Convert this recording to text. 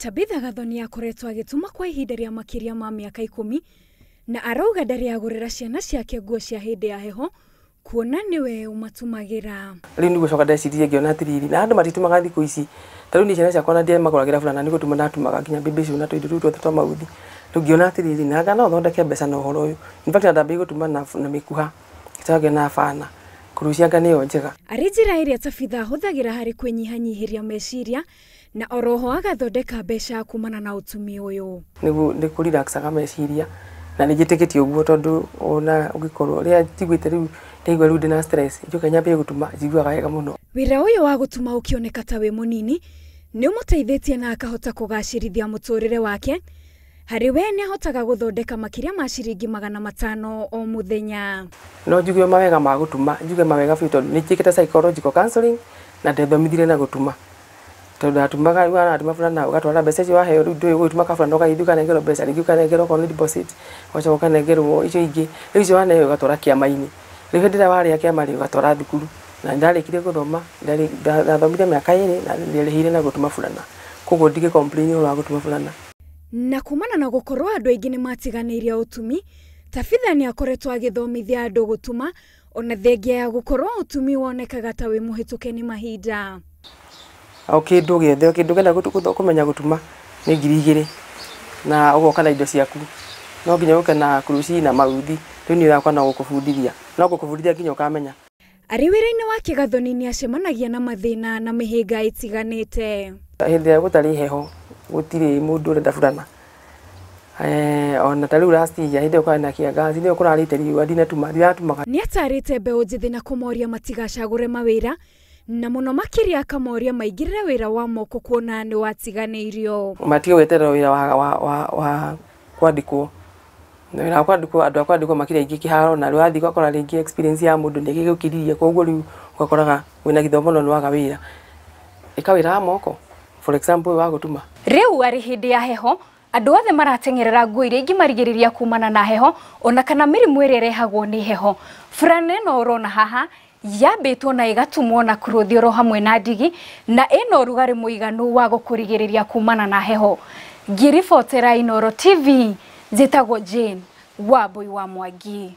Tabitha Gathoni akoretwo agĩtuma kwa ihinda rĩa makĩria ma mĩaka 10 na arauga ndarĩ agũrĩra ciana ciake nguo cia hĩndĩ ya heho kuona niwe ũmatumagĩra. Rĩu nĩ gũcoka ndecirie ngĩona atĩrĩrĩ, na andũ matitumaga thikũ ici, ta rĩu niĩ ciana ciakwa na ndiamagũragĩra burana nĩ gũtuma ndatumaga nginya mbembe icio na tũindo tũu tuothe twa mauthi. Rĩu ngĩona atĩrĩrĩ, na anga no thondeke mbeca na ũhoro ũyũ. In fact ndambĩrĩirie gũtuma na mĩkuha, ngĩcoka ngĩona bana, kũrucia nĩyo njega. Arĩ njĩra ĩrĩa Tabitha ahũthagĩra harĩ kwĩnyihanyihĩria meciria na oroho agathondeka mbeca kumana na ũtumi ũyũ. Nĩ kũrelaxaga meciria na nĩ njĩtĩkĩtie ũguo tondũ ona ũngĩkorwo rĩrĩa njiguĩte rĩu ndaigua rĩu ndĩna stress njoke nyambie gũtuma njiguaga wega mũno. Wĩra ũyũ wa gũtuma ũkĩoneka ta wĩ mũnini nĩ ũmũteithĩtie na akahota kũgacĩrithia mũtũrĩre wake. Harĩ we nĩ ahotaga gũthondeka makĩria ma ciringi 500 o mũthenya. No njuge mawega ma gũtuma, njuge mawega biũ tondũ nĩ njĩkĩte psychological counseling na ndethomithirie na gũtuma. Tondũ ndatumaga rĩu aratuma burana ũgatwara mbeca icio waheo rĩu ndũĩ gũgĩtuma kaburana ũgagĩthiĩ ũkanengerwo mbeca rĩngĩ ũkanengerwo okorwo nĩ deposit ũgacoka ũkanengerwo icio ingĩ rĩu icio waneo ũgatwara kĩama-inĩ. Rĩu hĩndĩ ĩrĩa warĩa kĩama rĩ ũgatwara thukuru na ndarĩkirie gũthoma ndathomire mĩaka 2 na nderĩhĩire na gũtuma burana, koguo ndingĩ complain ũhoro wa gũtuma burana. Na kumana na gũkorwo andũ aingĩ nĩ matiganĩirie ũtumi, Tabitha nĩ akoretwo agĩthomithia andũ gũtuma ona thengia ya gũkorwo ũtumi wonekaga ta wĩ mũhĩtũke nĩ mahinda. O kĩndũ gĩothe, o kĩndũ ũngĩenda kũmenya gũtuma nĩ 2000 na ũgoka na indo ciaku, no nginya ũke na kuruci na mauthi, rĩu niĩ yakwa no gũkũbundithia, no gũkũbundithia nginya ũkamenya. Arĩ wĩra-inĩ wake Gathoni nĩ acemanagia na mathĩna na mĩhĩnga ĩtiganĩte. Hĩndĩ ĩrĩa gũtarĩ heho gũtirĩ mũndũ ũrenda burana. Ona ta rĩu last year hĩndĩ ĩyo kwarĩ na kĩangazi nĩyo kũrarĩte riũa ndinatuma, ndiratumaga. Nĩ atarĩte mbeũ njĩthĩ na kũmoria matigacagũre mawĩra na mũno makĩria akamoria maingĩrĩre wĩra wa moko kuona nĩ watiganĩirio. Matige gweterera wĩra wa kwandĩkwo. Wĩra wa kwandĩkwo, andũ a kwandĩkwo makĩria aingĩ kĩharo na rĩu wathiĩ ũgakora rĩngĩ experience ya mũndũ nĩ ĩgĩgũkiririe, koguo rĩu ũgakoraga wĩna gĩthomo no nĩwaga wĩra. Ĩka wĩra wa moko, for example wa gũtuma. Rĩu arĩ hĩndĩ ya heho andũ othe marateng'erera nguo iria ingĩmarigĩrĩria kumana na heho ona kana mĩrimũ ĩrĩa ĩrehagwo nĩ heho. Burana ĩno ũrona haha yambĩtwo na ĩgatumwo na kũrũthio oro hamwe na ndigi na ĩna ũrugarĩ mũiganu wa gũkũrigĩrĩria kumana na heho. Ngĩribotera Inooro TV, njĩtagwo Jane Wambui wa Mwangi.